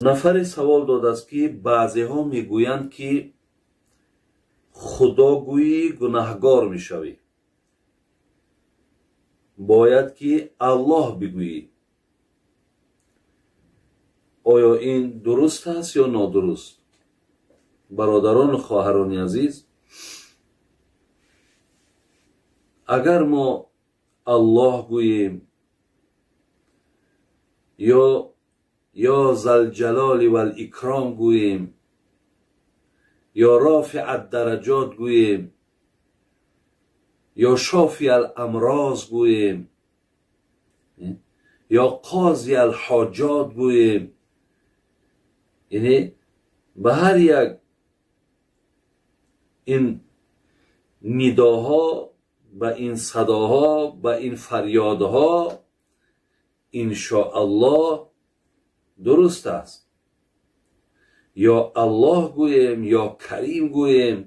Нафаре савол додааст, ки баъзеҳо мегӯянд, ки худогӯӣ гунаҳгор мешавӣ, бояд ки Аллоҳ бигӯӣ. Оё ин дуруст аст ё нодуруст? Бародарону хоҳарони азиз, агар мо Аллоҳ гӯем ё Залҷалоли вал-икром гӯем ё Рофиъ ад-дараҷот гӯем ё Шофи ал-амроз гӯем ё Қози ал-ҳоҷот гӯем, яъне ба ҳар як ин нидоҳо, ба ин садоҳо, ба ин фарёдҳо иншоаллоҳ дуруст аст. Ё Аллоҳ гӯем, ё Карим гӯем,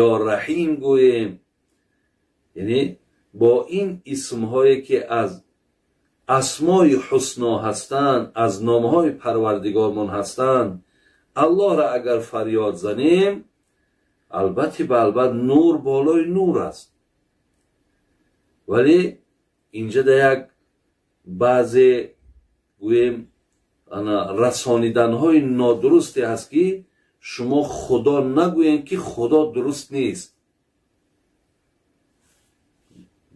ё Раҳим гӯем, яъне бо ин исмҳое ки аз асмои ҳусно ҳастанд, аз номҳои Парвардигормон ҳастанд, Аллоҳро агар фарёд занем, албатта ба албат нур болои нур аст. Вале инҷа да як баъзе гӯем расониданҳои нодурусте ҳаст, ки шумо Худо нагӯем, ки Худо дуруст нест.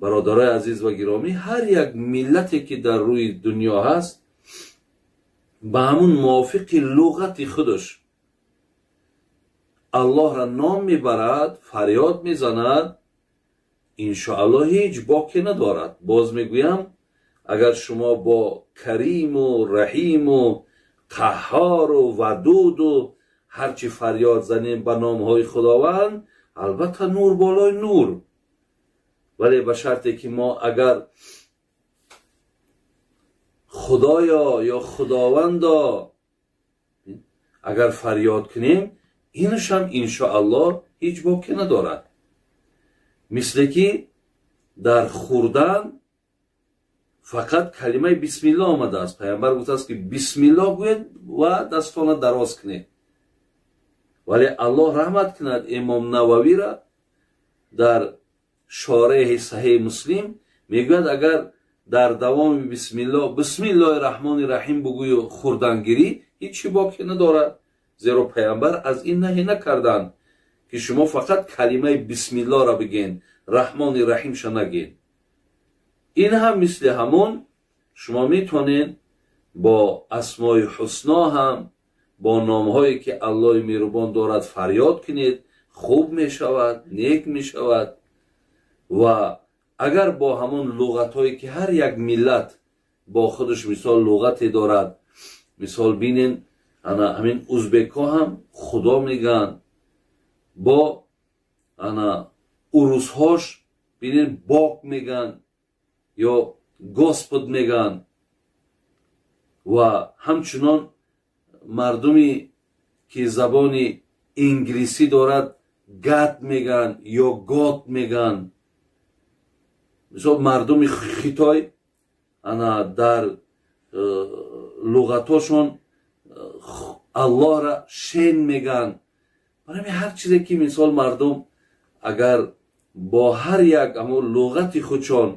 Бародарои азиз ва гиромӣ, ҳар як миллате ки дар рӯи дунё ҳаст, ба ҳамун мувофиқи луғати худаш Аллоҳро ном мебарад, фарёд мезанад, иншоаллоҳ ҳеҷ боке надорад. Боз мегӯям, агар шумо бо Кариму Раҳиму Қаҳҳору Вадуду ҳарчи фарёд занем ба номҳои Худованд, албатта нур болои нур. Вале ба шарте ки мо агар Худоё ё Худовандо агар фарёд кунем, инашам иншоаллоҳ ҳеҷ боке надорад. Мисле ки дар хӯрдан фақат калимаи бисмиллоҳ омадааст. Пайғамбар гуфтааст, ки бисмиллоҳ гӯед ва дастона дароз кунед. Вале Аллоҳ раҳмат кунад Имом Нававиро, дар шореҳи Саҳеҳи Муслим мегӯяд, агар дар давоми бисмиллоҳ бисмиллоҳи раҳмони раҳим бугӯю хӯрдангирӣ, ҳеҷ боке надорад, зеро пайғамбар аз ин наҳӣ накарданд, ки шумо фақат калимаи бисмиллоҳро бигӯед, раҳмони раҳимша нагӯед. Ин ҳам мисли ҳамон шумо метавонед бо асмои ҳусно ҳам, бо номҳое ки Аллоҳи меҳрубон дорад фарёд кунед, хуб мешавад, нек мешавад. Ва агар бо ҳамон луғатҳое ки ҳар як миллат бо худаш мисол луғате дорад, мисол бинен, ана ҳамин узбекҳо ҳам Худо мегӯянд, бо ана урусҳош бинен Бог мегӯянд ё Господ мегӯянд, ва ҳамчунон мардуме ки забони инглисӣ дорад God мегӯянд ё God мегӯянд. Мисол мардуми Хитой ана дар луғатҳошон Аллоҳра Шен мегӯянд. Барои ҳар чизе ки мисол мардум агар бо ҳар як ҳамон луғати худшон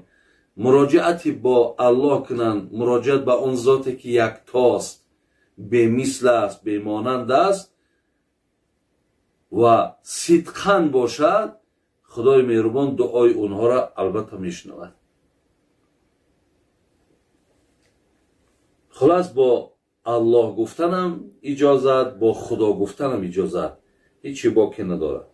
муроҷиати бо Аллоҳ кунанд, муроҷиат ба он зоте ки яктост, бемисл аст, бемонанд аст ва сидқан бошад, Худои меҳрубон дуои онҳоро албатта мешунавад. Хулас, бо Аллоҳ гуфтанам иҷозат, бо Худо гуфтанам иҷозат, ҳеҷ боке надорад.